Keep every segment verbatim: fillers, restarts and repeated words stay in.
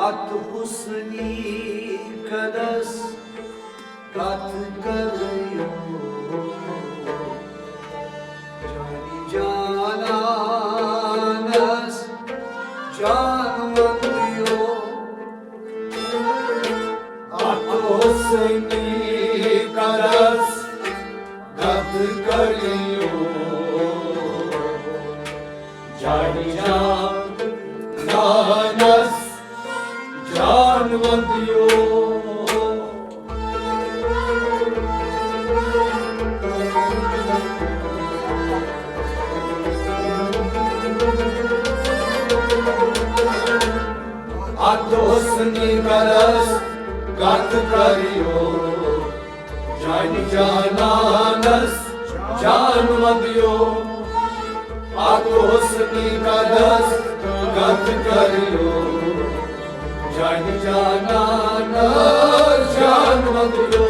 اتھ حسنی قدس کتھ کریو، جانی جانانس جان مندیو۔ اتھ حسنی قدس کتھ کریو، جانی جانانس جان مندیو۔ اتھ حسنی قدس کتھ کریو، جانی جانانس جان مندیو۔ اتھ حسنی قدس کتھ کریو، جانی جانانس جان مندیو۔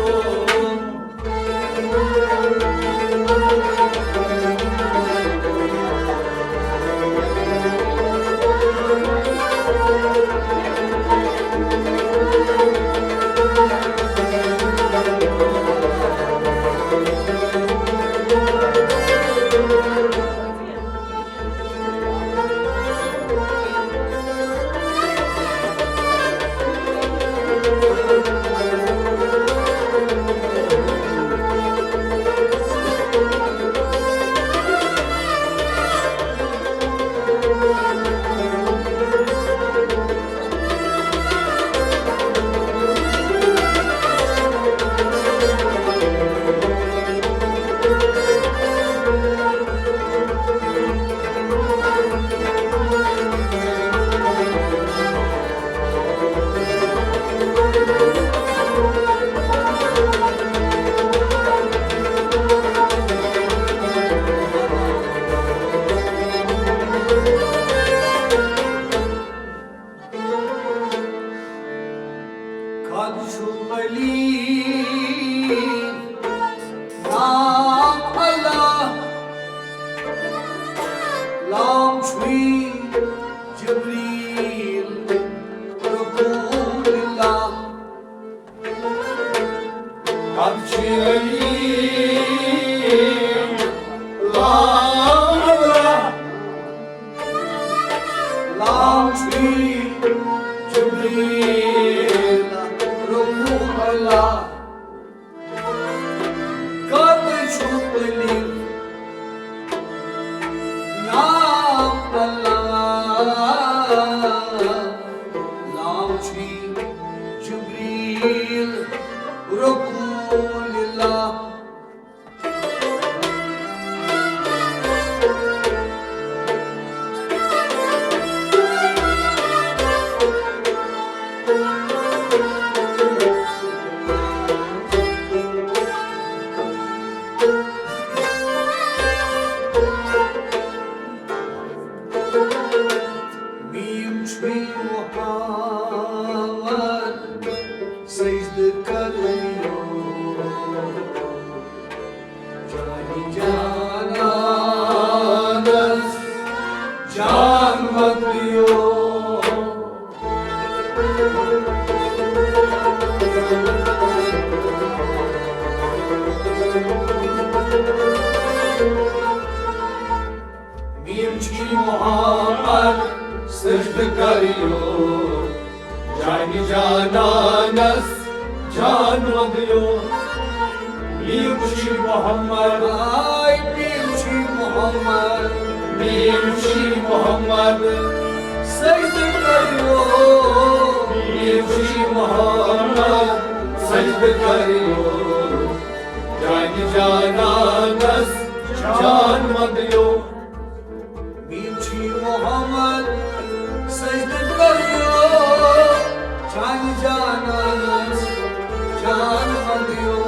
قد چھُ علی نام اللہ، لام چھُے جبریل رسول اللہ۔ قد چھُ علی لام اللہ، لام چھُے جبریل رسول اللہ۔ قد چھُ علی نام اللہ، لام چھُے جبریل رسول اللہ۔ میم چھُے محمد سجدٕ کرنیو، جانہِ جانانس جان مندیو۔ میم چھُے محمد سجدٕ کرنیو، جانہِ جانانس جان مندیو۔ میم چھُے محمد، آے میم چھُے محمد، میم چھُے محمد سجدٕ کرنیو، میم چھُے محمد سجدٕ کرنیو، جانہِ جانانس جان مندیو۔ میم چھُے محمد سجدٕ کرنیو، جانہِ جانانس جان مندیو۔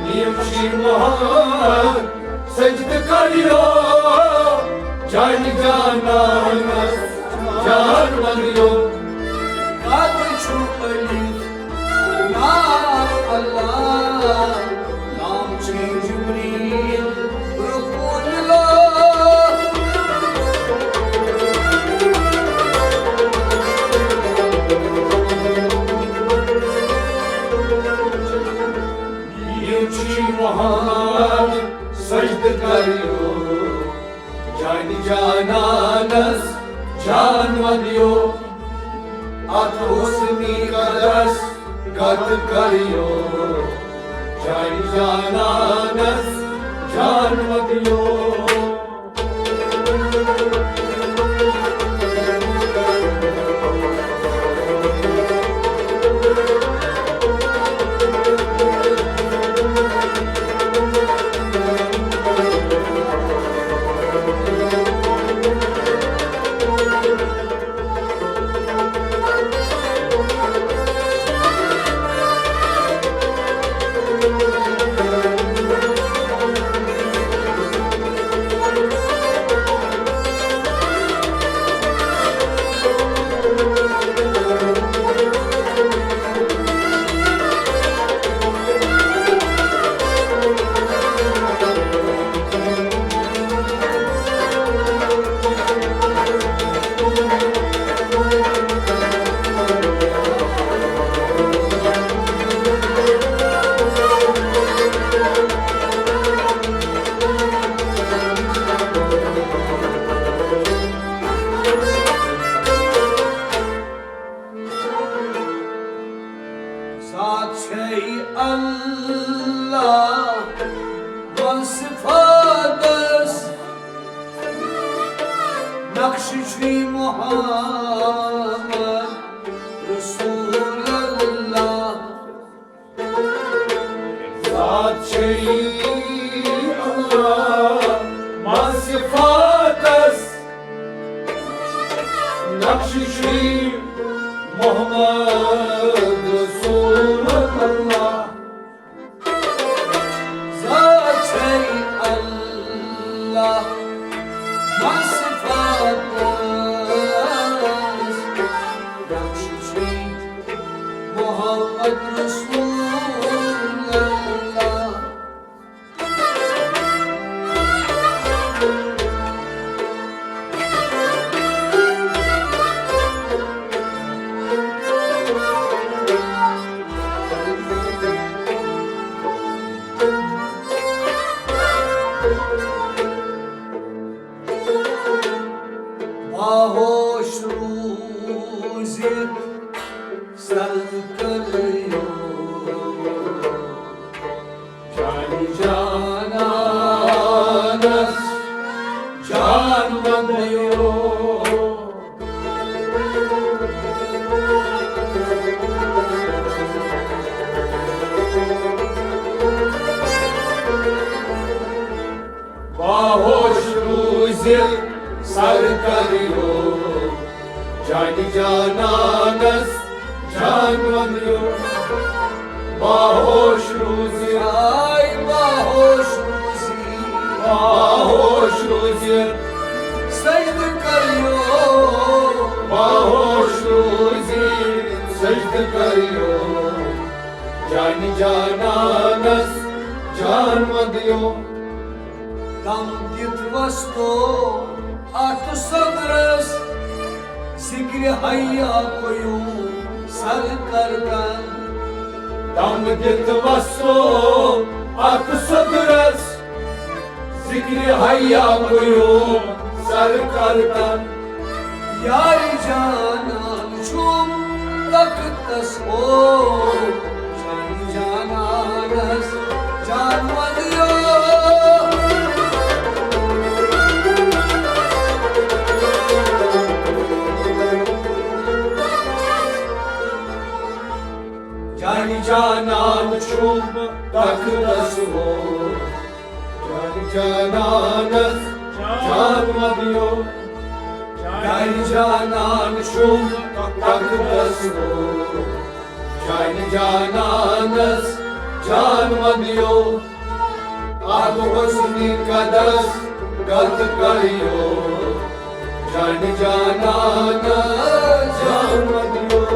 میم چھُے محمد سجدٕ کرنیو، جانہِ جانانس جان مندیو۔ قد چھُ علی نام اللہ، لام چھُے جبریل رسول اللہ۔ جان ودیو، اتھ حسنی قدس قد کریو، جان جانانس جان ودیو۔ ذات چھے اللہ بصفاتس، نقش چھُے محمد رسول اللہ۔ ذات چھے اللہ بصفاتس، نقش چھُے محمد رسول اللہ۔ ذات چھے اللہ بصفاتس، نقش چھُے محمد رسول اللہ۔ باہوش روزِتھ سر کریو، جان جانانس جان ودیو۔ باہوش روزِتھ سر کریو، جان جانانس جان ودیو۔ باہوش روزِتھ، آے باہوش روزِتھ، باہوش روزِتھ سجدٕ کریو۔ باہوش روزِتھ سجدٕ کریو، جان جانانس جان ودیو۔ دم دِتھ وستو اتھ صدرس، ذکر حیا قیوم سر کردن۔ دم دِتھ وستو اتھ صدرس، ذکر حیا قیوم سر کردن۔ یار جانان چھُم تختس ہو، جان جانانس جان ودیو۔ جان جانان چھُم تختس ہو، جان جانانس جان ودیو۔ جان جانان چھُم تختس ہو، جان جانانس جان ودیو۔ اتھ حسنی قدس قد کریو، جان جانانس جان ودیو۔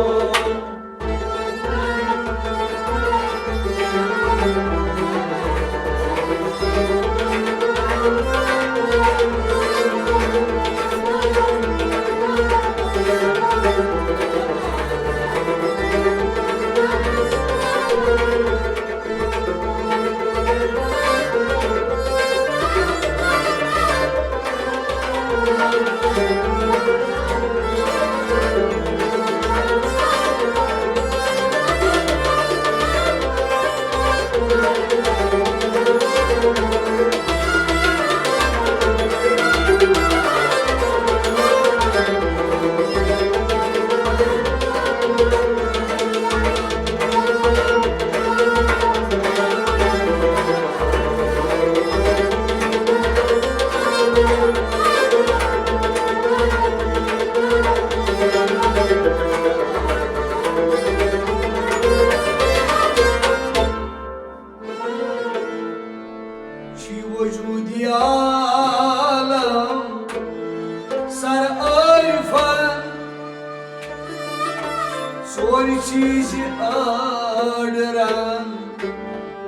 چیٖزِ آرڈرن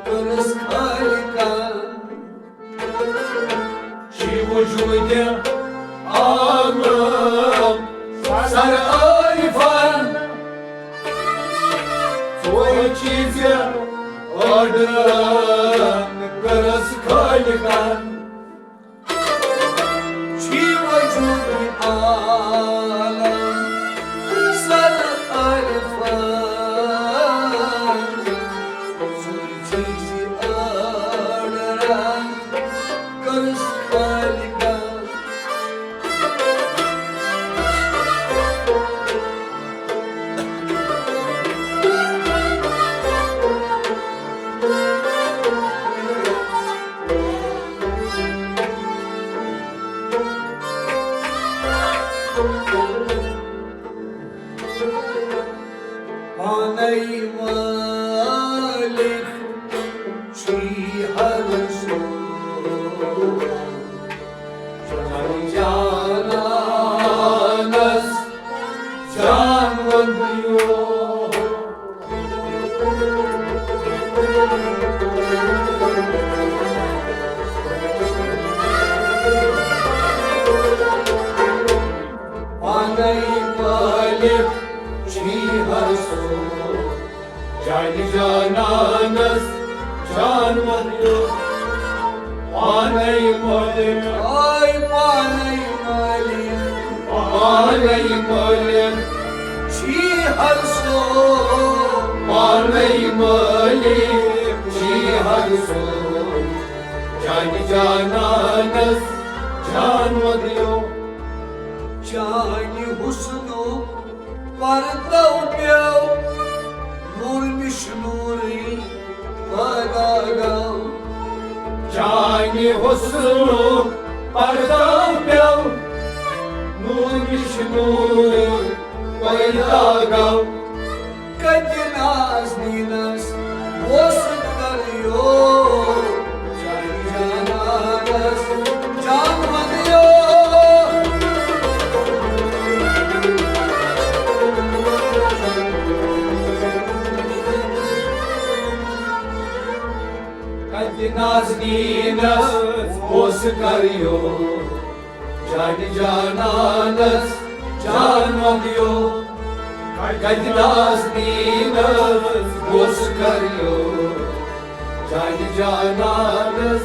کٔرٕس خالقن۔ چھی وجود عالم سر عارفن۔ ژور چیٖزِ آرڈرن کٔرٕس خالقن۔ چھی وجود عالم سر عارفن۔ ژور چیٖزِ آرڈرن کٔرٕس خالقن۔ پانے مالک چھی ہر سُہ۔ جان جانانس جان وندیو۔ پانے مالک چھی ہر سُہ۔ جان جانانس جان وندیو۔ پانے مالک۔ آے پانے مالک۔ پانے مالک۔ چھی ہر سُہ۔ پانے مالک چھی ہر سُہ۔ جان جانانس جان وندیو۔ چانہِ حسنُک پردو پیو، نور نِش نورٕے پٲدا گوٚو۔ چانہِ حسنُک پردو پیو، نور نِش نور پٲدا گوٚو۔ کتہِ نازنینس اوس کریو، جان جانانس جان ودیو۔ کتہِ نازنینس اوس کریو، جان جانانس جان ودیو۔ کتہِ نازنینس اوس کریو، جان جانانس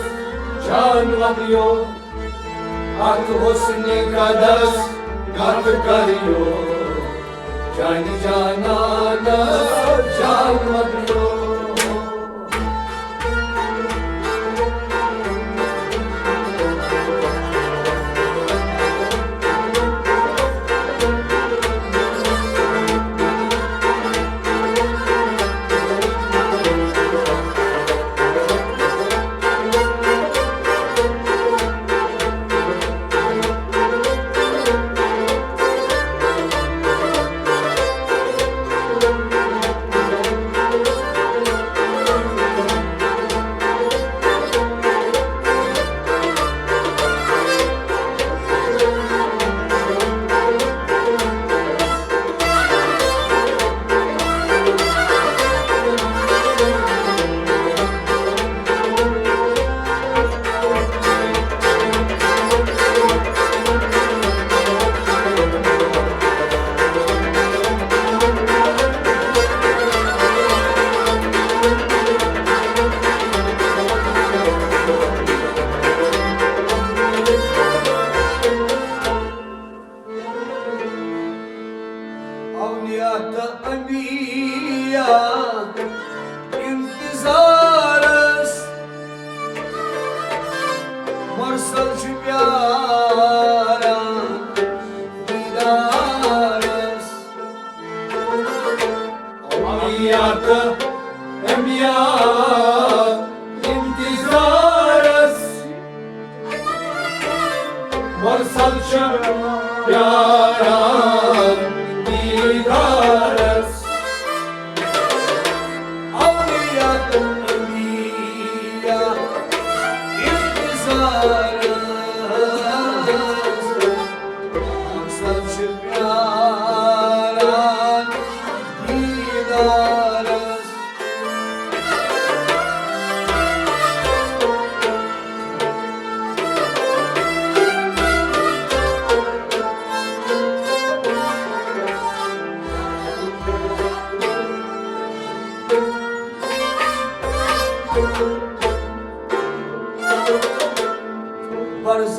جان ودیو۔ اتھ حسنِ قدس کتھ کریو، جان جانانس جان ودیو۔ اولیاء تہٕ انبیاء انتظارس، مرسل چھِ پیاران دیدارس۔ اولیاء تہٕ انبیاء انتظارس، مرسل چھِ پیاران دیدارس۔ اولیاء تہٕ انبیاء انتظارس، مرسل چھِ پیاران۔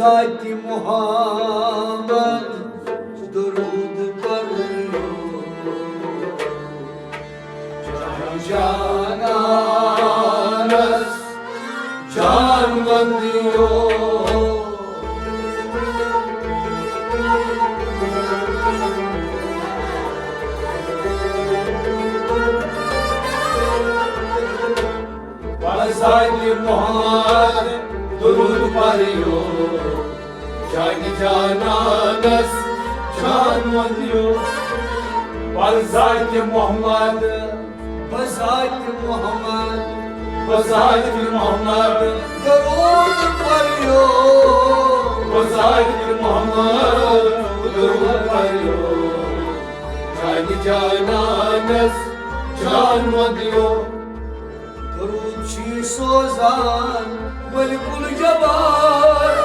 ذاتِ محمد درود پریو، جان جانانس جان وندیو۔ بذاتِ محمد درود پریو، جان جانانس جان وندیو۔ بذاتِ محمد، بذاتِ محمد، بذاتِ محمد درود پریو، بذاتِ محمد درود پریو، جان جانانس جان وندیو۔ درود چھی سوزان ملک الجبار،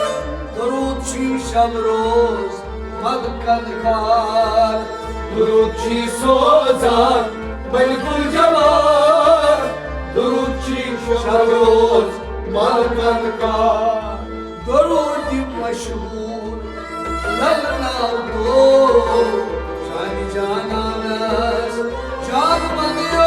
درود چھی شب روز ملکن کار۔ درود چھی سوزان ملک الجبار، درود چھی شب روز ملکن کار۔ درود مشہور للناو تو، جان جانانس جان بندیو۔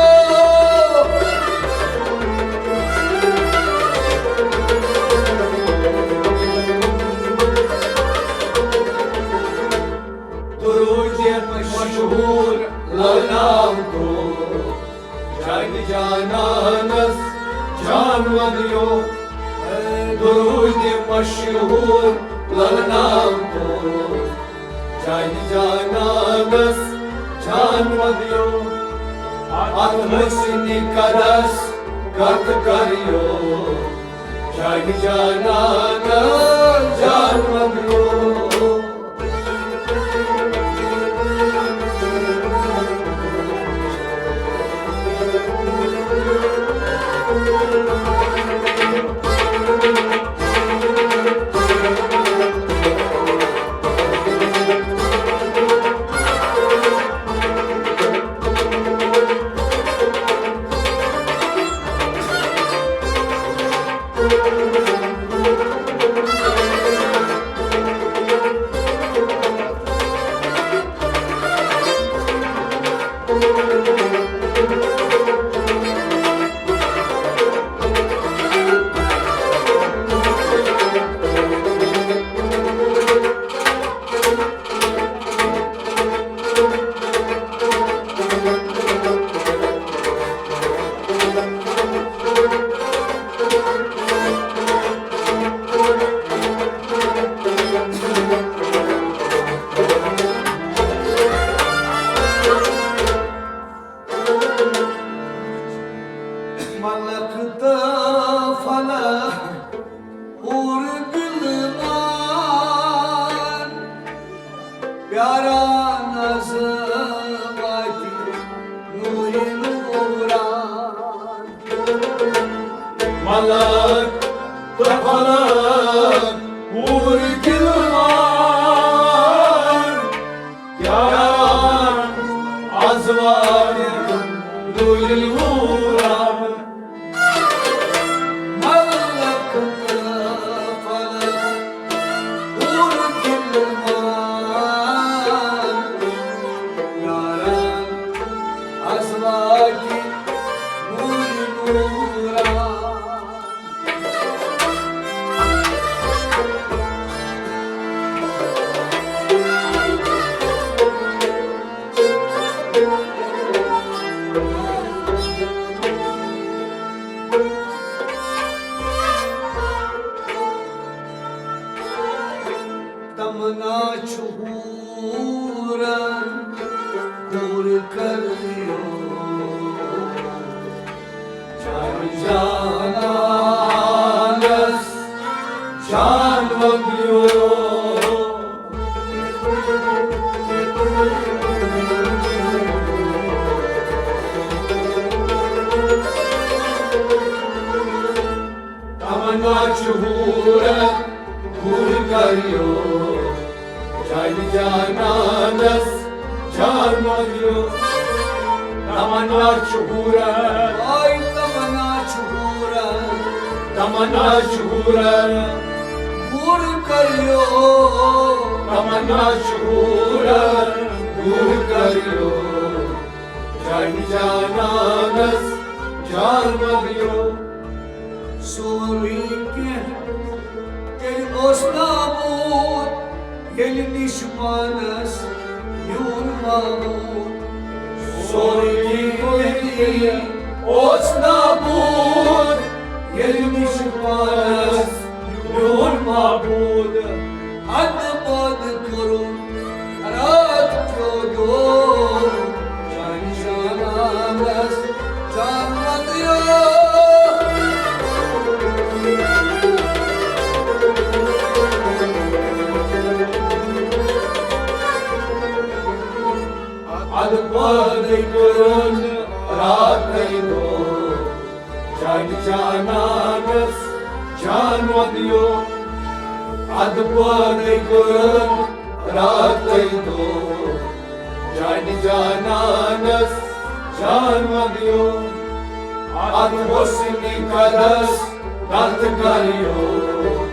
درود مشہور للناو تو، جان جانانس جان ودیو۔ درود مشہور للناو تو، جان جانانس جان ودیو۔ اتھ حسنِ قدس کتھ کریو، جان جانانس جان ودیو۔ ملک تہٕ فلک، حور غلمان، پیاران عظمتِ نورِ نوران۔ ملک تہٕ فلک، حور غلمان، پیاران عظمتِ نورِ نوران۔ ملک تہٕ فلک، حور غلمان، پیاران عظمتِ نورِ نوران۔ تمنا چھُ حورن حور کریو، جان جانانس جان ودیو۔ تمنا چھُ حورن حور کریو، جان جانانس جان ودیو۔ تمنا چھُ حورن، آے تمنا چھُ حورن، تمنا چھُ حورن، پوٗرٕ کٔرِو۔ تمنا چھِ پوٗرٕ، دوٗر کٔرِو۔ جانہِ جانانس جان مہ دِیِو۔ سورُے کینٛہہ تیٚلہِ اوس نابوٗد، ییٚلہِ نِش پانس میون معبوٗد۔ سورُے کینٛہہ تیٚلہِ اوس نابوٗد، ییٚلہِ نِش پانس میون معبوٗد۔ اَدٕ پَتہٕ کوٚرُن راتھ کیو دۄہ، جانہِ جانانس جان مہ دِیِو۔ اَدٕ پَتہٕ کوٚرُن راتھ کیو دۄہ، جانہِ جانانس جان مہ دِیِو۔ اَدٕ پٲدٕ کوٚرُن راتَے دۄہ، جانہِ جانانس جان مہ دِیِو۔ اَتھ حسنِ قدس تَتھ کَریو،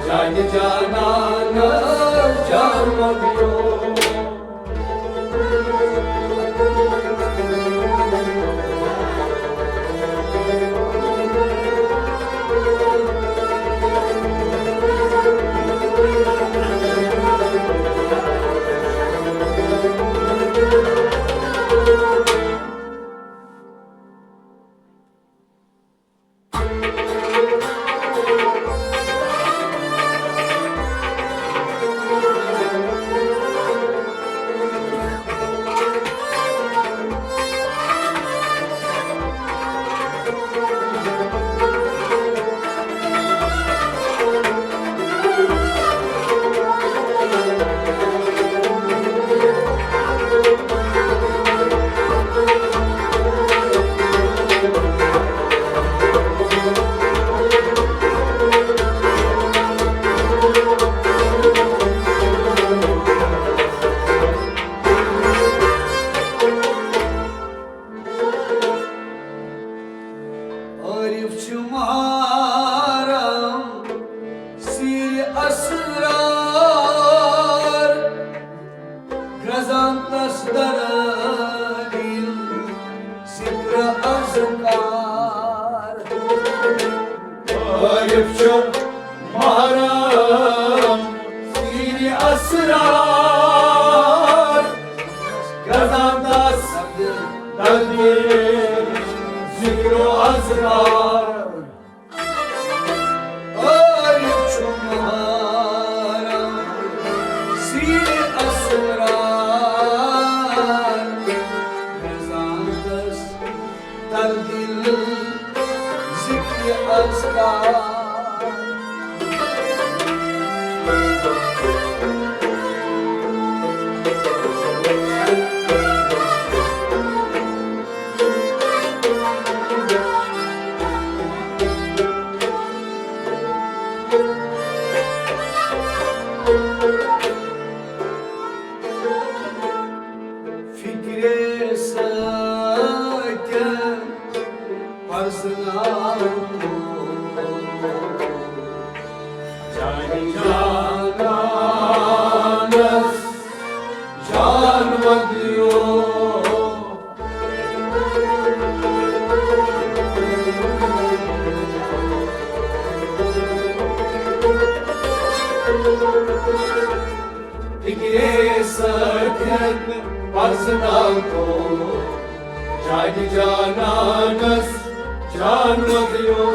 جانہِ جانانس جان مہ دِیِو۔ عارف چھُ محرم سیرِ اسرار، گرزان تس دردِل ذکر اذکار۔ عارف چھُ محرم سیرِ اسرار، گرزان تس دردِل ذکر اذکار۔ عارف چھُ محرم سیرِ اسرار، گرزان تس دردِل ذکر اذکار۔ فِکرِ سۭتۍ پرزناوُن۔ جانہِ جانانس جان مہ دِیِو۔ فِکرِ سۭتۍ پرزناوُن۔ جانہِ جانانس جان مہ دِیِو۔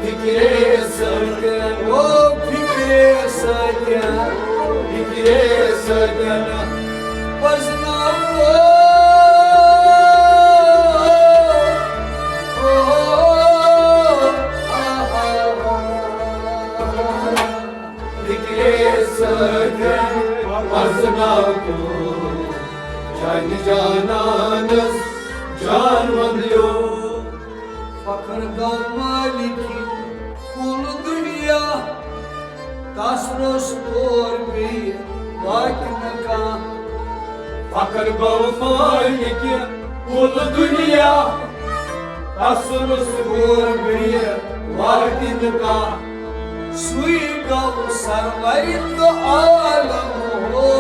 فِکرِ سۭتۍ، او فِکرِ سۭتۍ، فِکرِ سۭتۍ پرزناوُن۔ او، او، آ، آ، آ۔ فِکرِ سۭتۍ پرزناوُن۔ جانہِ جانانس جان مہ دِیِو۔ فخر گوٚو مٲلِکہِ کُل دُنیا، تس روٚس تور بیٚیہِ واتہِ نہٕ کانٛہہ۔ فخر گوٚو مٲلِکہِ کُل دُنیا، تس روٚس تور بیٚیہِ واتہِ نہٕ کانٛہہ۔ سُے گوٚو سروَے دُعالمو،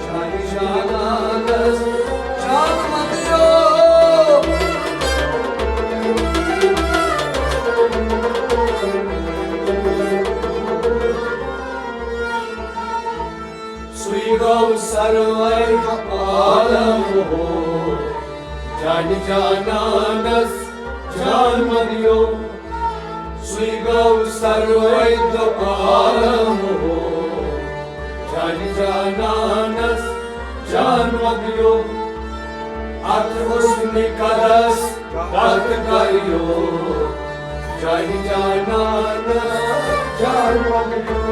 شاہِ جانانَس جان مَنٛگیو۔ سُے گوٚو سروَے دُعالمو، شاہِ جانانَس جان مَنٛگیو۔ سُے گوٚو سروَے دُعالمو، شاہِ جانانَس جان مَنٛگیو۔ اَتھ حُسنِ قدس کَتھ کَریو، شاہِ جانانَس جان مَنٛگیو۔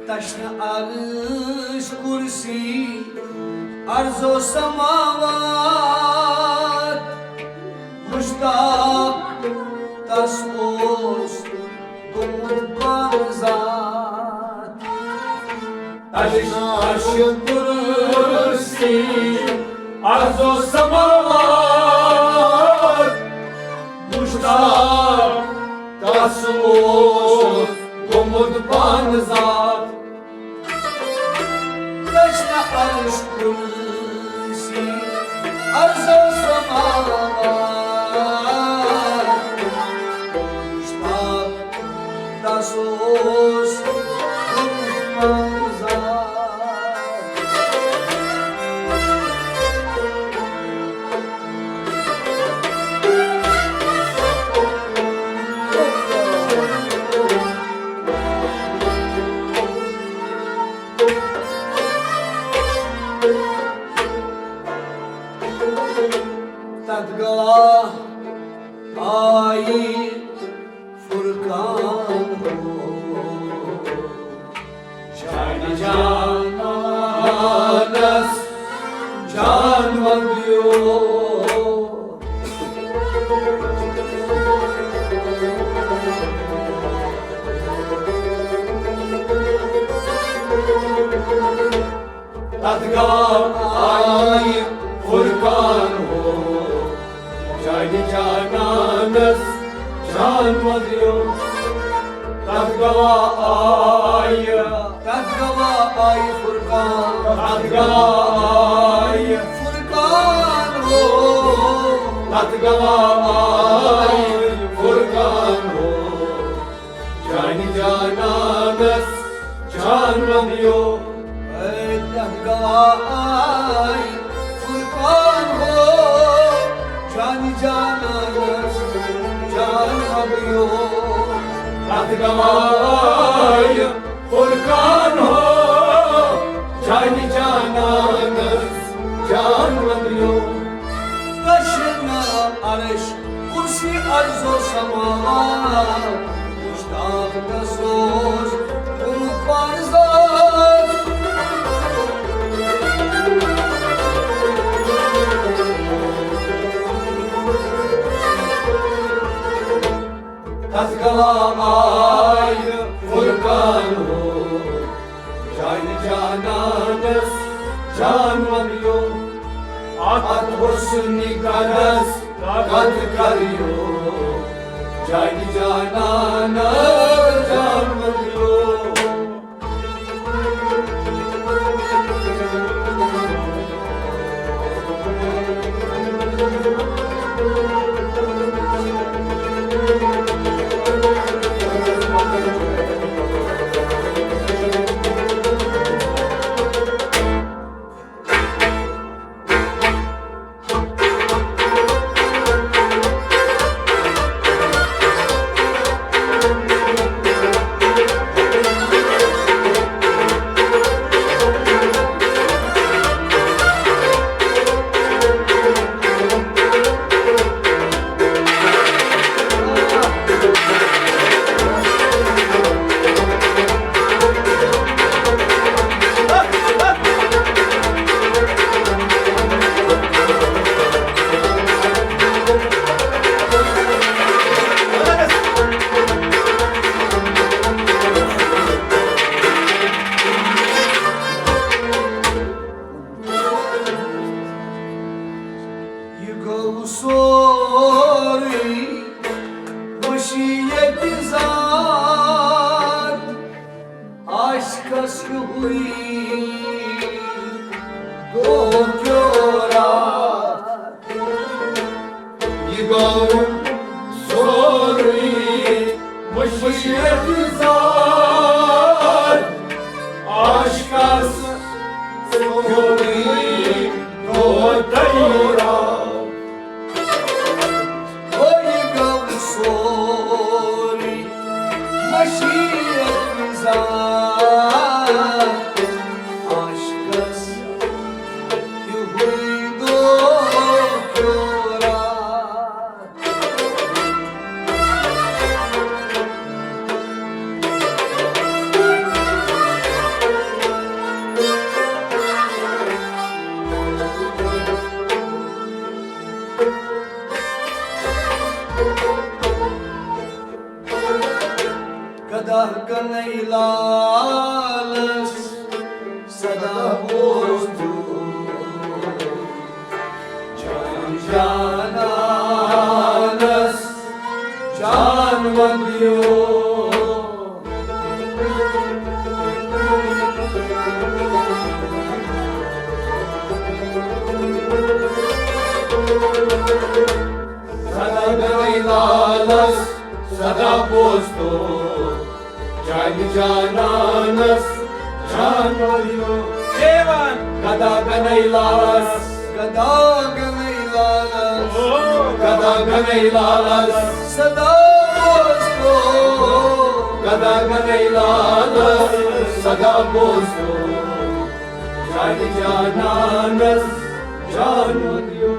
تشنہٕ عرش کرسی عرض و سماوات، مشتاق تس اوس گوٚمُت پانہٕ ذات۔ تشنہٕ عرش کرسی عرض و سماوات، مشتاق تس اوس گوٚمُت پانہٕ ذات۔ تشنہٕ عرش کرسی عرض و سماوات، مشتاق تس اوس گوٚمُت پانہٕ ذات۔ تتھ گواہ آیہِ فرقان ہو، شاہِ جانانس جان وندیو۔ تتھ گواہ آیہِ فرقان ہو، شاہِ جانانس جان وندیو۔ تتھ گواہ آیہِ، تتھ گواہ آیہِ فرقان، تتھ گواہ آیہِ فرقان ہو، تتھ گواہ آیہِ فرقان ہو۔ شاہِ جانانس جان وندیو۔ اے تتھ گواہ آیہِ فرقان ہو، شاہِ جانانس جان وندیو۔ تتھ گواہ آیہِ فرقان ہو، شاہِ جانانس جان وندیو۔ تشنہٕ عرش کرسی عرض و سماوات، مشتاق تس اوس گوٚمُت پانہٕ ذات۔ تتھ گواہ آیہِ فرقان ہو، شاہِ جانانس جان وندیو۔ اتھ حسنِ قدس کتھ کریو، شاہِ جانانس جان وندیو۔ ییٚتہِ زاد عاشقس ہیوٗے دۄہ کیو راتھ۔ یہِ گوٚو سورُے مٔشیٖد زاد عاشقس ہیوٗے دۄہ کیو راتھ۔ او یہِ گوٚو سورُے مٔشیٖد زاد عاشقس ہیوٗے دۄہ کیو راتھ۔ گدا گنے لالس سدا بوزتو، جان جانانس جان ودیو۔ سدا گنے لالس سدا بوزتو، جان جانانس جان ودیو۔ دیوان۔ گدا گنے لالس۔ گدا گنے لالس۔ او۔ گدا گنے لالس۔ سدا بوزتو۔ گدا گنے لالس سدا بوزتو، جان جانانس جان ودیو۔